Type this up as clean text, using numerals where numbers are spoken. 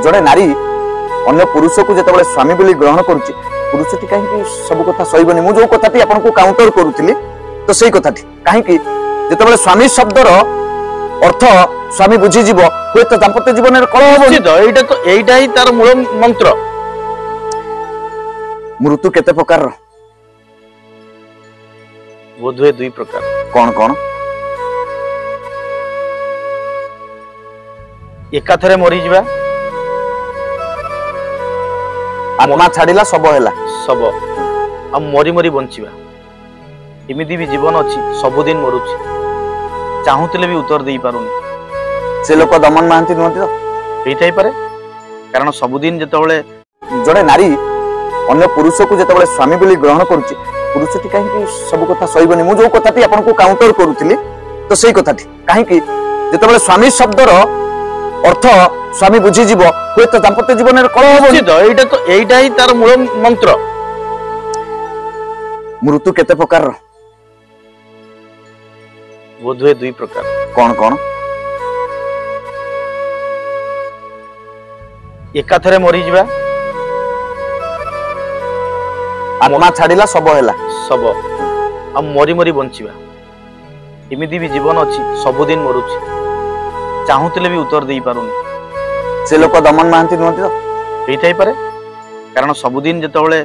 ଜଣେ ନାରୀ ଅନ୍ୟ ପୁରୁଷକୁ ଯେତେବେଳେ ସ୍ୱାମୀ ବୋଲି ଗ୍ରହଣ କରୁଛି, ପୁରୁଷଟି କାହିଁକି ସବୁ କଥା ସହିବନି? ମୁଁ ଯୋଉ କଥାଟି ଆପଣଙ୍କୁ କାଉଣ୍ଟର କରୁଥିଲି, ତ ସେଇ କଥାଟି କାହିଁକି ଯେତେବେଳେ ସ୍ୱାମୀ ଶବ୍ଦର ଅର୍ଥ ସ୍ୱାମୀ ବୁଝିଯିବ, ହୁଏତ ଦାମ୍ପତ୍ୟ ଜୀବନରେ କଳହ ହବନି। ନିଶ୍ଚିତ, ଏଇଟା ତ ଏଇଟା ହିଁ ତାର ମୂଳ ମନ୍ତ୍ର। ମୃତ୍ୟୁ କେତେ ପ୍ରକାରର? ବୋଧହୁଏ ଦୁଇ ପ୍ରକାର। କଣ କଣ? ଏକାଥରେ ମରିଯିବା, ଆତ୍ମା ଛାଡିଲା, ଶବ ହେଲା, ଶବ, ଆଉ ମରି ମରି ବଞ୍ଚିବା। ଏମିତି ବି ଜୀବନ ଅଛି, ସବୁଦିନ ମରୁଛି, ଚାହୁଁଥିଲେ ବି ଉତ୍ତର ଦେଇପାରୁନି। ସେ ଲୋକ ଦମନ ମହାନ୍ତି ନୁହନ୍ତି ତ? ହେଇଥାଇପାରେ, କାରଣ ସବୁଦିନ ଯେତେବେଳେ ଜଣେ ନାରୀ ଅନ୍ୟ ପୁରୁଷକୁ ଯେତେବେଳେ ସ୍ୱାମୀ ବୋଲି ଗ୍ରହଣ କରୁଛି, ପୁରୁଷଟି କାହିଁକି ସବୁ କଥା ସହିବନି? ମୁଁ ଯୋଉ କଥାଟି ଆପଣଙ୍କୁ କାଉଣ୍ଟର କରୁଥିଲି, ତ ସେଇ କଥାଟି କାହିଁକି ଯେତେବେଳେ ସ୍ୱାମୀ ଶବ୍ଦର ଅର୍ଥ ସ୍ୱାମୀ ବୁଝିଯିବ, ହୁଏତ ଦାମ୍ପତ୍ୟ ଜୀବନରେ କଳହ ହବନି। ନିଶ୍ଚିତ, ଏଇଟା ତ ଏଇଟା ହିଁ ତାର ମୂଳ ମନ୍ତ୍ର। ମୃତ୍ୟୁ କେତେ ପ୍ରକାରର? ବୋଧହୁଏ ଦୁଇ ପ୍ରକାର। କଣ କଣ? ଏକାଥରେ ମରିଯିବା, ଆତ୍ମା ଛାଡିଲା, ଶବ ହେଲା, ଶବ, ଆଉ ମରି ମରି ବଞ୍ଚିବା। ଏମିତି ବି ଜୀବନ ଅଛି, ସବୁଦିନ ମରୁଛି, ଚାହୁଁଥିଲେ ବି ଉତ୍ତର ଦେଇପାରୁନି। ସେ ଲୋକ ଦମନ ମହାନ୍ତି ନୁହନ୍ତି ତ? ହେଇଥାଇପାରେ, କାରଣ ସବୁଦିନ ଯେତେବେଳେ